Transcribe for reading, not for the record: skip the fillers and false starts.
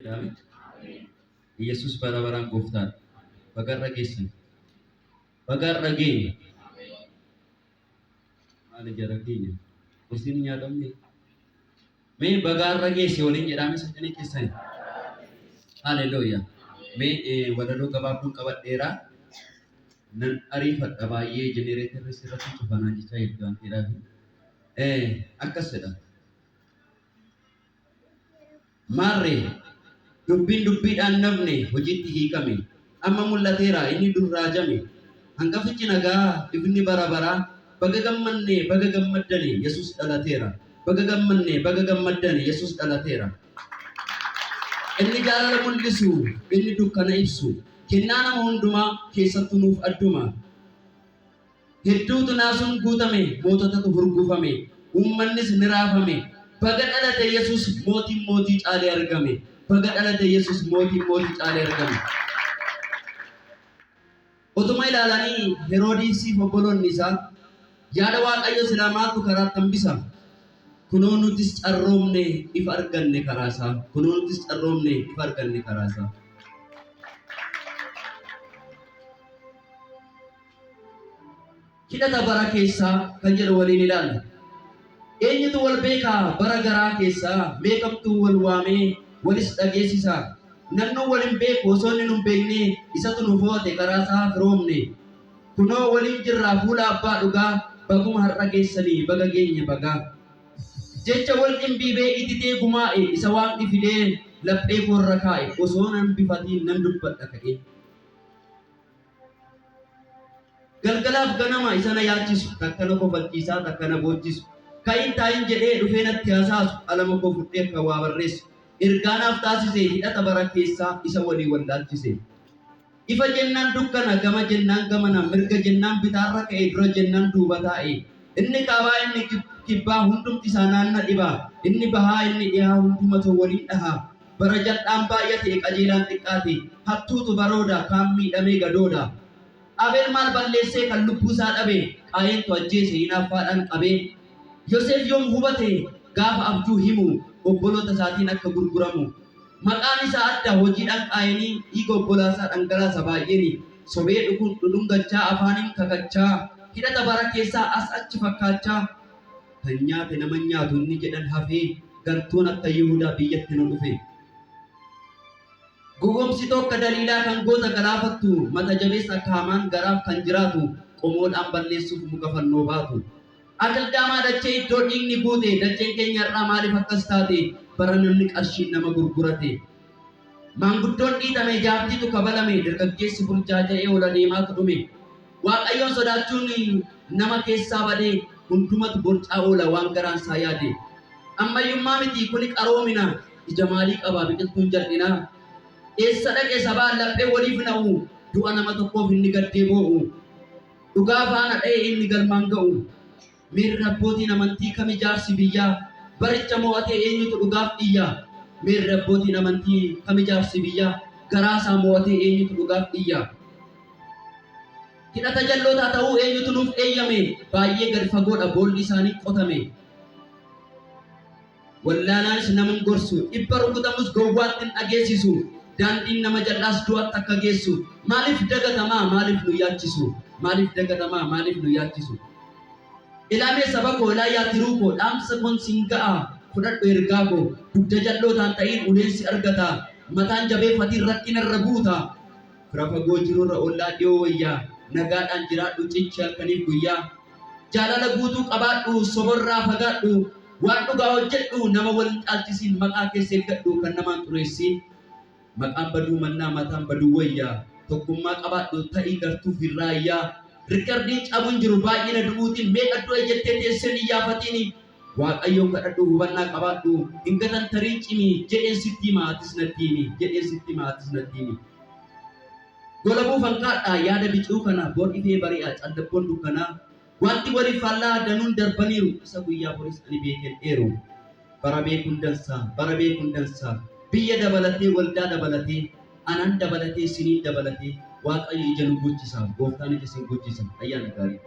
Amen. Yesuus bara baraan gooftaadha. Baga irra geessan. Baga irra geenye. Maali jara keenya? Kursiin hin nyaatamne. Mee baga irra geesse waliin jedhaame sagalee keessani. Haleluuyaa. Mee walaloo gabaabduun qabadheera. Nan ariifadha baay'ee jenereetarri sirratti cufanaa jechaa jirtu waan ta'eedhaaf. Akkas jedha. Maarree, dubbiin dubbiidhaan nafne hojiitti hiikame. Amma mul'ateera inni dur raajame. Hangafichi nagaa, ifni bara baraa. Baga gammanne, baga gammaddani, Yesuus dhalateera. Baga gammanne, baga gammaddani, Yesuus dhalateera. Inni jaalala mul'isu, inni dukkana ibsu. Kennaa nama hundumaa, keessattuu nuuf adduma. Hedduutu naasuun guutame, moototatu hurgufame, uummannis ni raafame. Baga dhalate Yesuus mootiin mootii caalee argame. Baga dhalate Yesuus mootiin mootii caalee argame. Otuma ilaalanii Heroodiisiif obboloonni isaa yaada Waaqayyo silaa maaltu karaatti hambisa? Kunoo nutis carroomne ifa arganne karaa isaa. Kunoo nutis carroomne ifa arganne karaa isaa. Hidhata bara keessaa kan jedhu waliin ilaalla. Eenyutu wal beekaa bara garaa keessaa meeqamtuu wal waamee walis dhageessisa. Namnuu wal hin beeku osoo inni nun beeknee isatu nu fo'ate karaa isaa firoomne. Kunoo waliin jirraa fuula abbaa dhugaa baguma har'a geessanii baga geenye bagaa. Jecha wal dhimbiibee ititee gumaa'e isa waaqni fidee laphee koorra kaa'e osoo nan bifatiin nan dubbadha ka'ee. Galgalaaf ganama isa na yaachisu, takka na kofalchiisaa, takka na boochisu. Ka'iin taa'iin jedhee dhufee natti hasaasu, qalama koo fudhee akka waa barreessu. Ergaa naaf taasise hidhata bara keessaa isa walii wallaalchise. Ifa jennaan dukkana, gama jennaan gamana, mirga jennaan bitaarra ka'e, dura jennaan duuba taa'e. Inni kaabaa inni kibbaa hundumti isaa naanna dhiba. Inni bahaa inni dhihaa hundumatu waliin dhaha. Bara jal'aan baay'ate qajeelaan xiqqaate, hattuutu barooda, kaan miidhamee gadooda. Abeel maal balleessee kan lubbuu isaa dhabe, Qaayeentu ajjeese hinaaffaadhaan qabee. Yoseef yoom hubate gaafa abjuu himu, obboloota isaatiin akka gurguramu. Maqaan isaa adda hojiidhaan Qaayeenii, dhiiga obbolaasaa dhangalaasa baay'eeni. Sobee dhudhungachaa afaaniin kakachaa, hidhata bara keessaa as achi fakkaachaa. Kan nyaate nama hin nyaatu inni jedhan hafee gantuun akka Yihudaa biyyatti nu dhufe. Gowwomsituu akka Daliilaa kan goota galaafattu, mata jabeessa akka Hamaan garaaf kan jiraatu, qomoodhaan balleessuuf muka fannoo baatu. Akildaamaa dachee iddoo dhiigni guute, dacheen keenya har'aa maaliif akkas taate, bara namni qarshiin nama gurgurate. Maanguddoon dhiitame, jaartiitu kabalame, dargaggeessi burjaaja'ee ol adeemaatu dhume. Waaqayyoon sodaachuun nama keessaa badee hundumatu borcaa oola waan garaan isaa yaade. Ammayyummaa miti kuni qaroomina, ija maalii qaba biqiltuun jal'inaa. Eessa dhaqe sabaan laphee waliif na'u, du'a nama tokkoof inni gaddee boo'u. Dhugaa faana dha'ee inni galmaan ga'u. Meerre abbootiin amantii kami jaarsi biyyaa baricha moo'atee eenyutu dhugaaf iyya? Meerre abbootiin amantii kami jaarsi biyyaa garaasaa moo'atee eenyutu dhugaaf iyya? Hidhata jallootaa ta'uu eenyutu nuuf eeyyame? Baay'ee gad fagoodha boolli isaaniin qotame. Wallaalaanis nama hin gorsu, dhibba rukutamus gowwaatti hin dhageessisu. Daandiin nama jal'aas du'atti akka geessu. Maaliif dagatamaa? Maaliif nu yaachisu? Maaliif dagatamaa? Maaliif nu yaachisu? Ilaa mee saba koo, ilaa yaa tiruu koo, dhaamsa koon siin ga'a, fudhadhu ergaa koo. Dugda jal'ootaan ta'iin uleen si argata, mataan jabeeffatiin rakkina irra buuta. Fira fagoo jirurra ollaa dhiyoo wayya, nagaadhaan jiraadhu cichi halkaniif guyyaa. Jaalala guutuu qabaadhu, soborraa fagaadhu, waan dhugaa hojjedhu, nama wal hin caalchisiin, maqaa kees eeggadhu, kan namaa hin xureessiin. Maqaan baduu mannaa mataan baduu wayya, tokkummaa qabaadhu, ta'i gartuuf hin raayyaa. Rikardiin cabu hin jiru baay'ina du'uutiin, meeqa du'e jettee teessee hin iyyaafatiini. Waaqayyoon kadhadhu, hubannaa qabaadhu, hin gatantariin cimi, jedheen sitti hima atis natti himi, jedheen sitti hima atis natti himi. Gola buufan kaadha yaada bicuu kana bor ifee bari'a callabboon dukkanaa Wanti waliif faallaa danuun darbaniiru isa guyyaa boris ani beekeen eeru Bara beekuun dansa bara beekuun dansa biyya dabalatee waldaa dabalatee anaan dabalatee siniin dabalatee Waaqayyo ija nu guuchisa gooftaan ija sin guuchisa ayyaana gaarii.